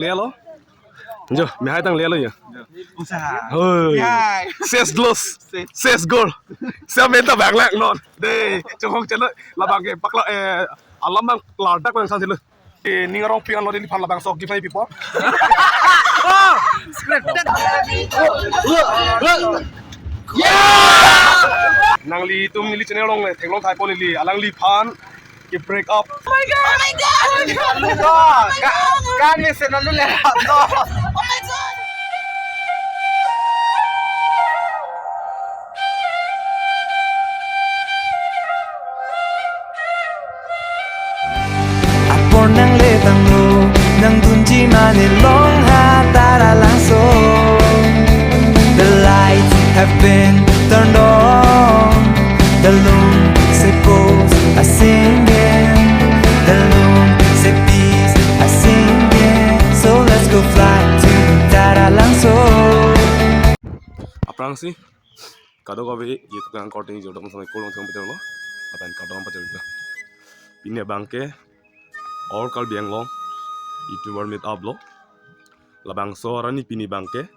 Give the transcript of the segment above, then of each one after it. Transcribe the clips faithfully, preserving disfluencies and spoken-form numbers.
Lelo. Jo, mi hai tang lelo ya. Usaha. Hoi. Hai. Ses glos. Ses. Ses gol. Sia menta bang lang non. Dei, chokong chelo labang ke paklo, eh, alam bang lardak bang sang chelo. Eh, ning arong pingan lo neliphan labangso give my people. Scripted. Nanglitum neli channel along le theklong thaipo neli alangliphan ke break up. Oh my God! Oh my God! Oh my God! Ka-, kami sena lu le no. Oh my God! Apor nang le tanglo, nang dunji mane long ha Taralangso. The lights have been turned on. The loon se pose a singing. The loon se peace a singing. So let's go fly to Taralangso. Aphrangsi kadokave YouTube channel korte jodom samai kolong thang pitelo. Lapen kardom pajirta. Pini abangke All Karbi Anglong YouTuber meet up lo. Labangso arni pini abangke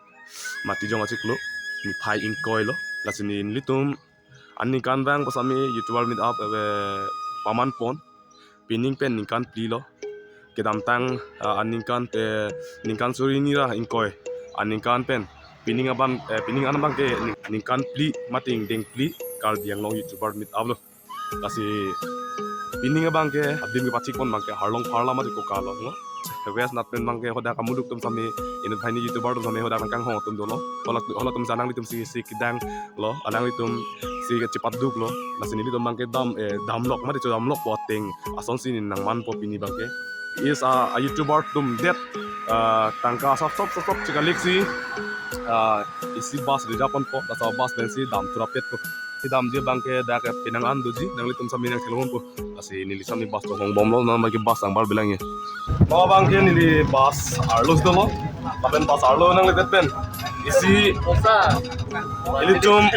Matijong achiklo. Niphai ingkoi lo. Lasi nelitum aningkan vang pasami YouTuber meet up ave paman pon. Pining pen ningkan phli lo. Kedamtang, ah, aningkan te ningkan suri hini ra ingkoi. Aningkan pen pining abang, eh, pining an abangke ning-, ningkan phli mate ingdeng phli Karbi Anglong YouTuber meet up lo. Lasi pining abangke adim kepachik pon abangke Harlong Pharla mate Koka lo ngo. West nat pen abangke hodak amuluk atum sami inut haini YouTuber atum sami hodak nangkanghong atum dolo. Hola, hola atum sa nanglitum si, si kedang lo, alanglitum si kachepaduk lo. Lasi nelitum abangke dam, eh, damlok mate chodamlokpo ateng asonsi neli nangmanpo pini abangke. Is a, a YouTuber atum det, ah, tangka sop sop sop sop chekaliksi, ah, isi bus reserve ponpo, laso bus pensi dam thurapetpo. Si damji abangke dak penang an doji, nanglitum sami nang theklongpo. Lasi neli sami bus chonghong bomlo, nang abangke bus nangbar bilang ye. Mo abangke neli bus arlo si dolo. Lapen bus arlo nangledet pen isi ilitum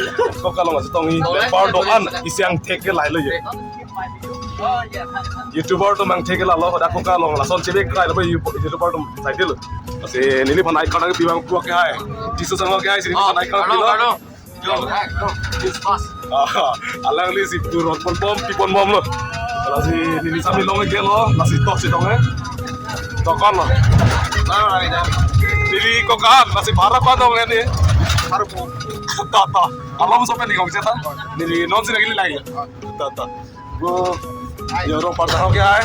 Koka along asi tongji, member do-an isi angthek ke lahelo ye. YouTuber atum angthek ke lahelo, hodak Koka along lason chebek lahelo, YouTuber atum saidelo. Lasi neliphan icon nangpi abang puak ke hai. Jisu sang ke hai, si neliphan icon pilo. Yo, yo, this bus. Ah, alangli si purot pon bom, pi pon bomlo. Lasi neli sami long ke lo, lasi tok si dong eh. Tokon lo. Neli Koka, lasi bhara ko dong eh ni. Bhara ko. Ta, ta. Alam so pen ni kong cheta. Neli non si lagi lagi. Ta, ta. Bo, yo, rong parta ho ke hai.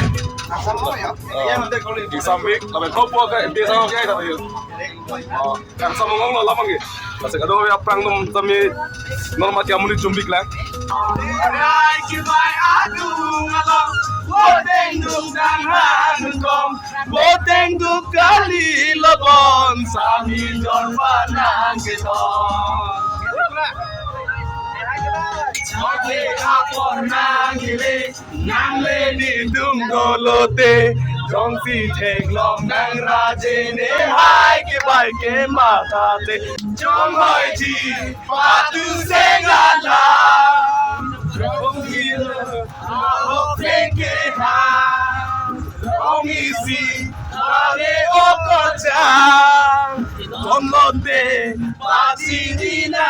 Asal mo ya? Ah. Yang nanti kalau di Sambik, lalu kau buat ke, dia sama ho ke hai tadi. Oh, kan sama ngong lo, lamang ke. Lasi kadokave aphrang atum sami normal ke amonit chumbik lang. Arai ke bai adung alam, boteng dung dang han kong, boteng dung kali lobon, sami jor panang ke tong. Chote apor nang kili, nang le ningdung dolote, jongsi theklong nang raje ne hai ke bai ke mathate, jong hoi ji patu seng alam, jong hil ahok seng ke ha, jong isi are okocha, jong lote pasi dina.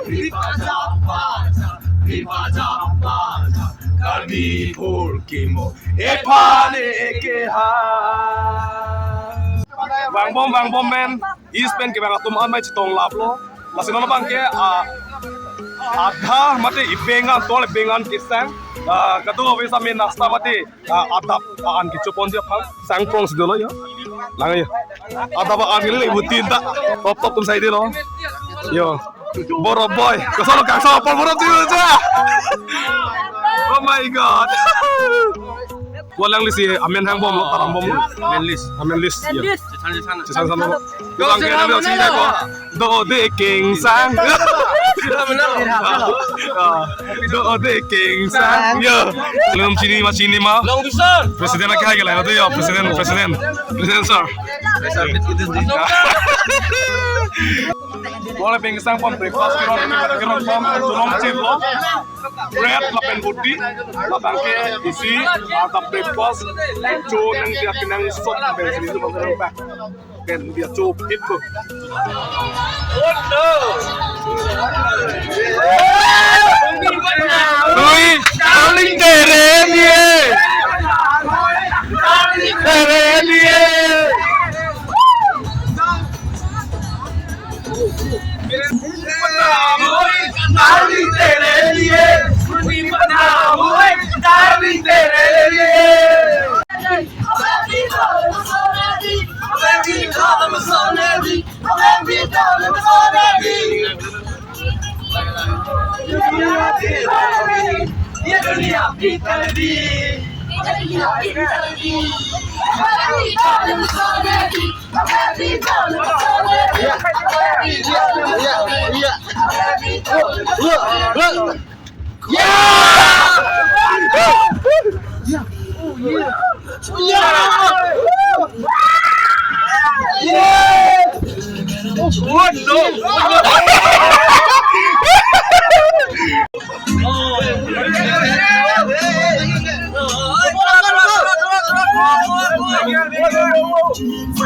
Ripaja paja, ripaja paja, Karbi phurkimo, ephane keha. Vangbom, vangbom men, is pen kevang atum an mai chetong laplo. Lasi non abangke, ah, adha mate ibengan, tol ibengan kesang, ah, kadokave sami nasta mate, ah, adap, ah, an kecho ponji aphan, sang prong si dolo yo. Lang yo. Adap an kili le butin ta. Top top atum saidelo. Yo. Boro boy. Koson lo kangsa apor boro tu aja. Oh my God. Walang lisi amen hangbom lo, taram bomlo. Amen list. Amen list. Yo. Amen list. Chesan chesan lo. Dolang ke lo si ko. Dode kengsang. Ah, do ode King Sang. Yo. Belum sini masih ini ma. Long Bison. Presiden lagi hai kalau itu ya, presiden, presiden. Presiden, sir. Boleh King Sang pon breakfast kiron, kiron pon, tulung chip lo. Bread lapen roti, labang ke isi, ada breakfast, cho nang dia kenang sop, lapen sini tu makan apa? Pen dia cho pit tu. Ui, darling tere liye. Tere liye.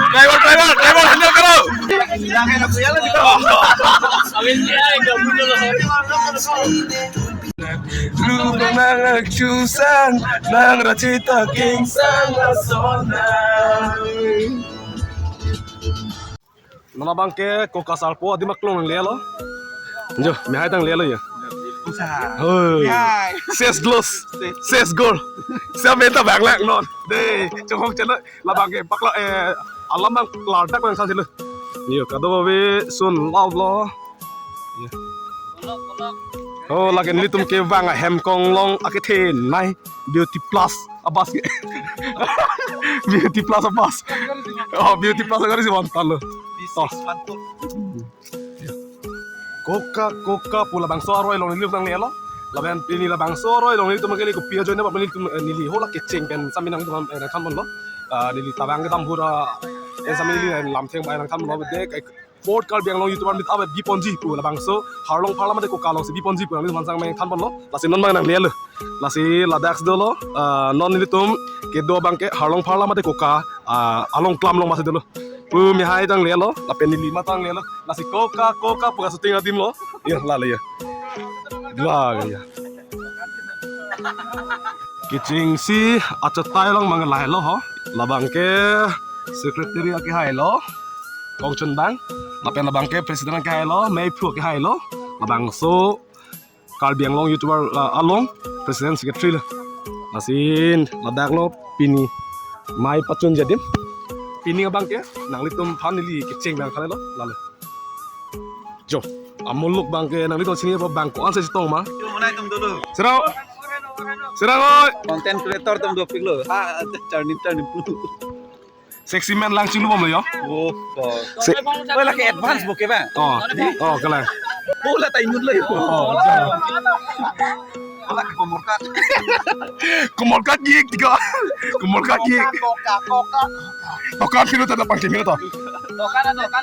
Driver, driver, driver, handle karo. Lu nang chusan, nang rachita King Sang asona. Non abang ke Koka Sarpo adim aklong nanglelo. Jo, mi hai tang lelo ya. Hoi. Hai. Ses glos. Ses gol. Siapa minta bang lek non. Dei, chokong chelo. Labang ke paklo, eh, alam bang klardak bang sang chelo. Yo, kado babe sun love lo. Yo. Oh, lake nelitum kevang ahem konglong akethenei Beauty Plus abas ke. Beauty Plus abas. Oh, Beauty Plus agari si vantan lo. Toh. Koka, Koka pu labangso aroi along nelitum nanglelo. Lapen pini labangso aroi along nelitum kali kopi ajoine ba nelitum, eh, neli hala kecheng pen sami nangtum, eh, nangthan ponlo. Ah, neli tabang kedam hura, eh, sami neli lamtheng bai nangthan ponlo dek, eh, Fourth Karbi Anglong YouTuber meet up biponji pu labangso Harlong Pharla mate Koka alongsi biponji pu nangli mansang meng than ponlo. Lasi non bang nanglelo. Lasi ladak si dolo, ah, non nelitum kedo abang ke Harlong Pharla mate Koka, ah, along klam along masi dolo. Pu mi hai tang lelo, lapen neli ma tang lelo. Lasi Koka, Koka pu ka shooting adim lo. Ya, lalo ya. Lalo ya. Kechengsi achatai along mang lahelo ho. Labang ke secretary akehai lo. Kongchun bang. Lapen labang ke president akehai lo, meiphu akehai lo. Labangso Karbi Anglong YouTuber, ah, along president secretary lo. Lasi ladak lo pini mai pachunji adim. Pini abang ke nanglitum aphan neli kecheng bang kali lo. Lalo. Jo, amuluk abang ke nanglitum chini abang ko-an si chetong ma? Yo, manai tum dolo. Serang. Serang oi. Content creator tum dopik lo. Ha, charnim charnim. Sexy man lang chinglu bomlo yo. Oh, oh. Se- Oh, lake advance bo ke bang? Oh. Oh, kalang. Oh, la taimut lo yo. Oh, ja. Lake komorkat. Komorkat gik tiga. Komorkat gik. Koka, Koka. Tokan pinu tanda pangkim pinu to. Tokan, tokan,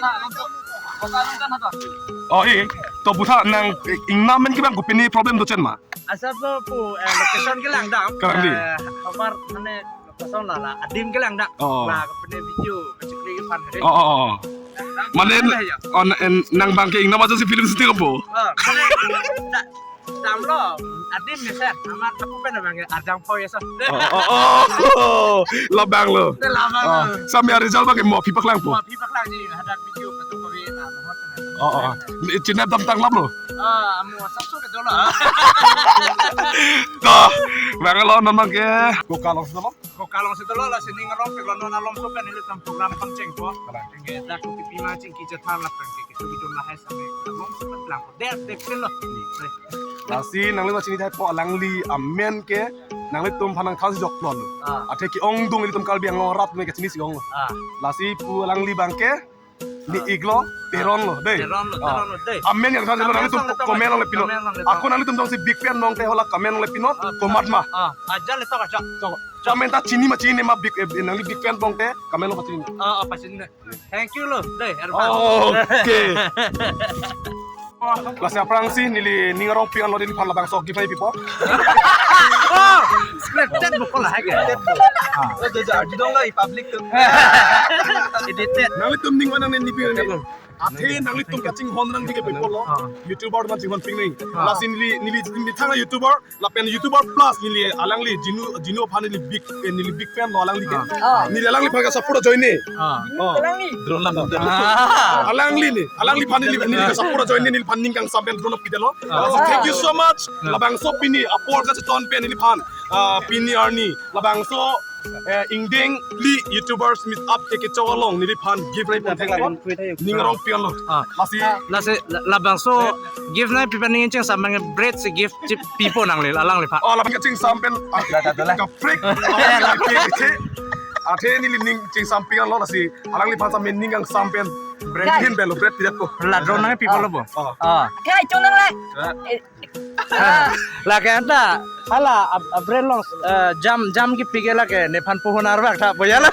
tokan, tokan, tokan. Oh, eh. To butha nang, eh, ingnam men ke bang kopine problem dochen ma? Asap lo pu, eh, location ke langdam. Kalang di. Eh, hamar mane location la la adim ke langdam. Oh. La kopine video kachikli ke pan hari. Oh, oh, oh. Langdam. Mane, mana ya? Oh, en, nang bang ke ingnam aja si film shooting apo? Oh, mane, da-, damlo, adim ni sir, hamar apu pen bang ke arjang po ya so. Oh, oh, oh, oh. Labang lo. Te labang lo. Oh, sami result bang ke mo pi paklang po. Mo pi paklang ji, hadak video katu kawi, ah, mo. Oh, oh. Chinep dam tang lap lo. Ah, amo asap so ke dolo. To, bang lo non bang ke. Koka along si dolo. Koka along si dolo, lasi ning arong pik lo non along so pen nelitum program pangcheng po. Ke dak kopi pima chingki chethan lapen ke kitu kitu lahai sampai along so pen lang. Dek, dek pen lo. Lasi nanglitum chini thai po alangli amen ke nanglitum aphan nangthan jok lo. Ah. Athe ke-ongdung ilitum Karbi Anglong arat me kachini si ong lo. Ah. Lasi pu alangli bang ke Ni iglo, Teron lo, dei. Teron lo, Ah. Teron lo, dei. Amen yang kan Teron, nanglitum Teron lo, comment along le pinon. Comment along le pinon. Ako nanglitum jongsi big fan nong te hala comment along le pinon. Ah, komat ma. Ah, aja le tok aja. Chok. Comment ta chini ma chini ma big, eh, nangli big fan nong te comment along pachini. Ah, ah, pachini. Thank you lo, dei, Ervan. Okay. Lasi aphrangsi neli ning arong pian lo neliphan labangso gift nangpipo. Oh, scripted bukol ha ke. Oh, jadi arjudong lo i public tu. Edited. Nanglitum ning mana neli pian lo. Athe nanglitum kachinghon nangji ke bepolo. Ah. YouTuber man chinghon ping ning. Ah. Lasi neli, neli, neli thang YouTuber, lapen YouTuber plus neli alangli Jinu, Jinu aphan neli big, eh, neli big fan lo alangli ke. Ah. Neli alangliphan ke support ajoine. Ah. Oh. Drone lam. Ah. Alangli ni, alangliphan neli, neli ke support ajoine neliphan ning kangsam pen drone pidetlo. Ah. So thank you so much. Ah. Labangso pini apor kacheton pen neliphan. Ah, pini arni labangso, eh, ingdeng li YouTubers meet up ke kechok along neliphan gift nangpon theklo. Ning arong pian lo. Ah. Lasi. Lasi la-, labangso gift nangpipo ning chingsam pen bread si gift chipipo nangli alangliphan. Oh, labang kachingsam pen. Ah, Da, da, da, la. Kaprek. Athe neli ning chingsam pian lo lasi alangliphan sami ning kangsam pen bread hin pen lo bread pidetpo. La drone nangpipo lo bo. Ah. Ah. Kai chonang la. Eh. Ah, lake anta, hala, ab-, abre long, eh, jam, jam kepik ke lake, nephan pohon arvak tha, boya la.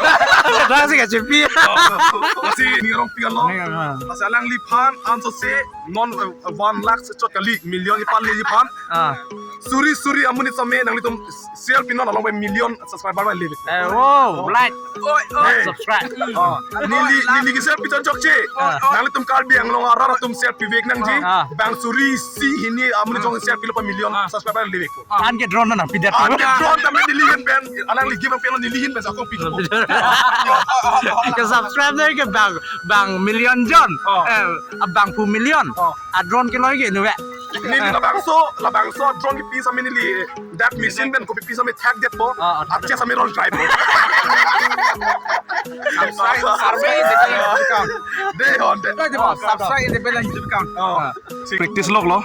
Lasi kachipi. Oh, lasi ning arong pian lo. Ning arong. Lasi alangliphan, anso se, non, eh, one lakh se chot kali, million ipan neliphan. Ah. Suri, suri, amonit sami, nanglitum share pinon along pen million subscriber ba le. Eh, wow, like, Oi, oi. Hey. Subscribe. Oh, neli, neli ke share pichon chokche. Ah. Nanglitum Karbi Anglong arat atum share pivek nangji. Ah. Bang suri isi hini amonit jong share pilo pa million Ah. subscriber le vek. An ke drone nangpidet. An ke drone tame neli hin pen, alangli gift pen neli hin pen sa kong pi. Ke subscribe nang ke bang, bang million jon. Oh. Eh, bang phu million. Oh. A drone ke loi ke nu ve. Neli labangso, labangso drone kepi sami neli, that machine pen kopi pi sami thakdetpo. Ah, ah. Ache sami roll drive. Subscribe, subscribe in the balance account. Dei hon dei. Subscribe in the balance account. Oh. Ah. Practice lok lo.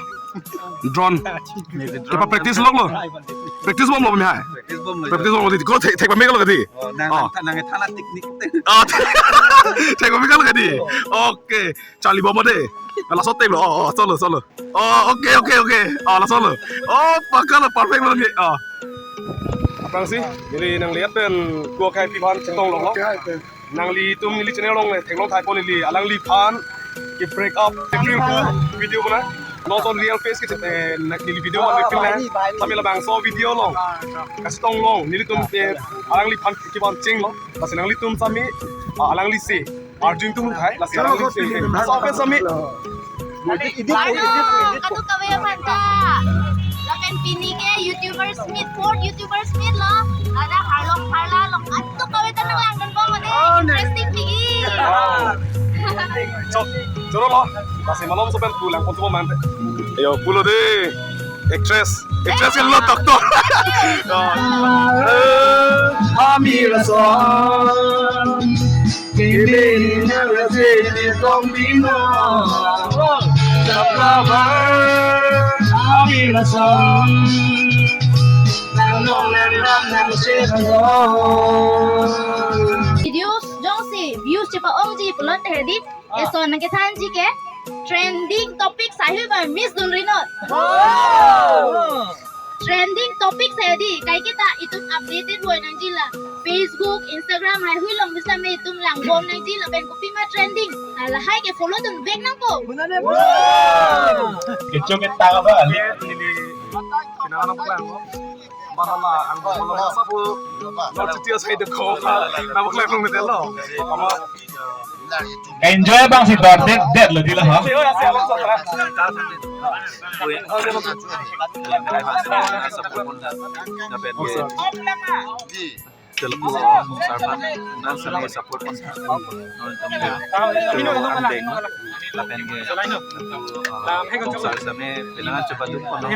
Drone. Kepa practice lok lo. Practice bom lo mi hai. Practice bom lo. Practice bom lo di. Ko thek, thek ba me lo di. Oh, nang, Oh. nang, nang, nang, nang, technique. Oh, thek ba me lo di. Okay. Charlie bom de. Laso tem lo. Oh, oh, solo, solo. Oh, okay, okay, okay. Oh, laso lo. Oh, paka lo, perfect lo ni. Oh. Aphrangsi, neli nanglitum pen ko kai pi aphan chetong lo. Nanglitum neli channel along le theklong thai ko neli alangliphan ke break up April ko video bona. Non son real face ke chet, eh, neli video ko neli pin le. Sami labangso video lo. Kachetong lo, nelitum ke alangliphan ke bang cheng lo. Lasi nanglitum sami, ah, alangli si. Arjun tum hai, lasi alangliphan. Lasi ape sami. Halo, kado kave aphan ta. Lapen pini ke YouTubers meet, fourth YouTubers meet lo. Ada harlok harla long. Kado kave ta nang langdun bom de. Oh, ne. Interesting pigi. Oh. Chok, choro lo. Lasi malom so pen pulang pon tu mante. Ayo, pulo de. Actress. Actress kan lo doctor. Ami lason. Kebe na raje di tong bino. Saprabar. Ami lason. Nang nong nang ram nang se lo. Videos jongsi views chepa-ongji pulote hedi. Ah. Eson nangkethanji ke trending topic sahi ba Miss Dunrinot. Oh. Trending topic sahi di, kaiketa itum updated voi nangji la. Facebook, Instagram, haihui along bisa me itum langbom nangji lapen kopima trending. Ah, lahai ke follow dun vek nangpo. Wow. Kechok kita apa? Neli, neli, pinangan apa? Banana, ang banana sabu. Lo cuti asai deko. Nama kalian belum betul lo. Apa? Ka-enjoy abang si dor det det lo di lo, ha? Support pon tha. Lapen ke, telugu song, Sarfan, nang sami support pon tha. Non tong ya. Andeng, lapen ke, uh, kong sar sami pinangan coba dukun, no?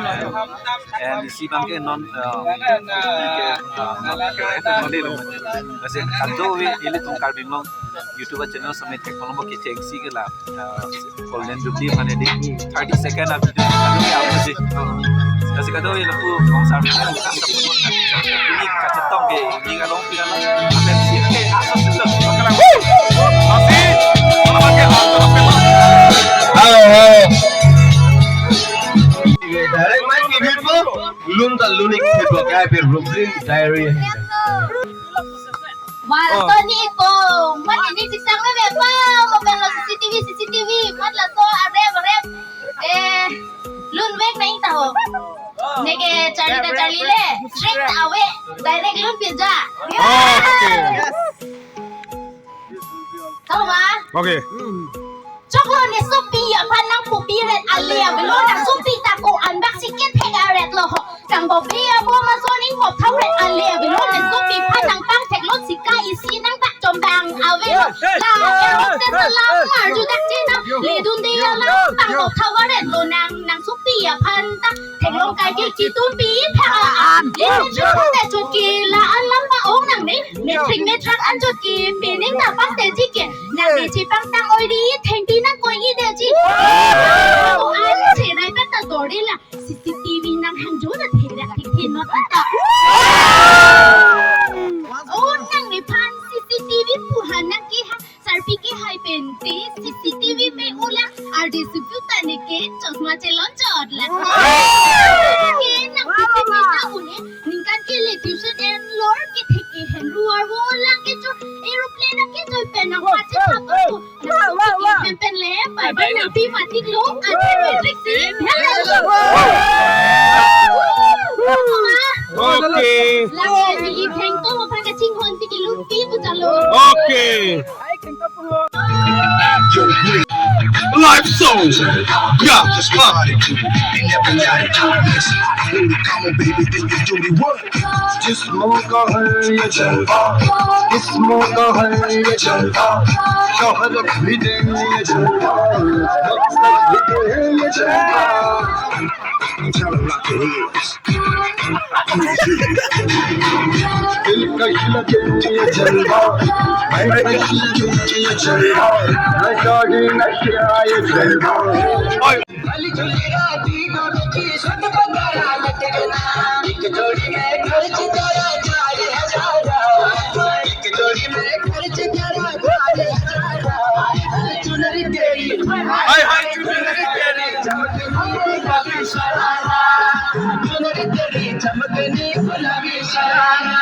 And isi abang ke non, uh, ke, uh, kasi kadokave ilitum Karbi Anglong YouTube channel sami thek malombo kechengsi ke la, uh, Golden Jubilee mane di thirty second a video kami upload ji. Kasi kadokave lapu kong sar ini kachetong ke ini along pira lo. Amen sih ke asal sudah. Woo! Masih, kalau pakai Kaya pir Brooklyn Diary. Wah, oh. Laso ni ko, mat ini pisang me me pa, mobile lo C C T V, C C T V, mat laso arep, arep, eh, lun vek nang ta ho. Neke charli ta charli le, straight away, direct lun pija. Okay. Tau ma? Okay. Choklo ne sopi aphan nangpupi ret ale avelo, nang sopi ta ko-an bak si kethek aret lo ho. Kangbopi abo maso ning mop thau ret ale avelo, ne sopi aphan nangpangthek lo, sika isi nangpak chombang avelo. La erok te salam arju dak china, ledun de alam pangmop thau aret lo nang, nang sopi aphan ta theklong kai ke kitum pi pha a. Ledun chukun te chut ke la alam pa ong nang ne, ne thring ne thrak an chut ke pi ning ta pas te ji ke. Nang ne chepangtang oi ri, thengpi nangkoi-i detji. O, an cherai pet ta dor-i la. C C T V nanghangjo na thengrak thengthe not ta. O, nang nephan C C T V pu ha nang kehang, sarpi kehai pen te C C T V me ulang, ardi supu ta neke chosma chelon chot la. Ke nang P P P ta une, ningkan kele tuition en lor kethek ke hen ruar vo lang ke cho, aeroplane ke cho pen nang pachethap ko. Nang pen pen le, bye bye nang pi matik lo, ante matric si. Okay. Lang ke ni theng ko mo pha kachinghon si kilu pi pu chalo. Okay. Live song. Yeah, just pop. Come on, baby, think you do the work. जिस्मों का है ये जलवा, जिस्मों का है ये जलवा, शोहरत भी दे ये जलवा, मकसद भी दे ये जलवा। Tell 'em like it is. दिलकश लगे ये जलवा, मैं कश लगे ये जलवा, नशा ही नशा ये जलवा। एक जोड़ी में खर्च करा चार हजार, एक जोड़ी में खर्च करा चार हजार। चुनरी तेरी, हाय हाय चुनरी तेरी, चमकनी गुलाबी शरारा, चुनरी तेरी चमकनी गुलाबी शरारा।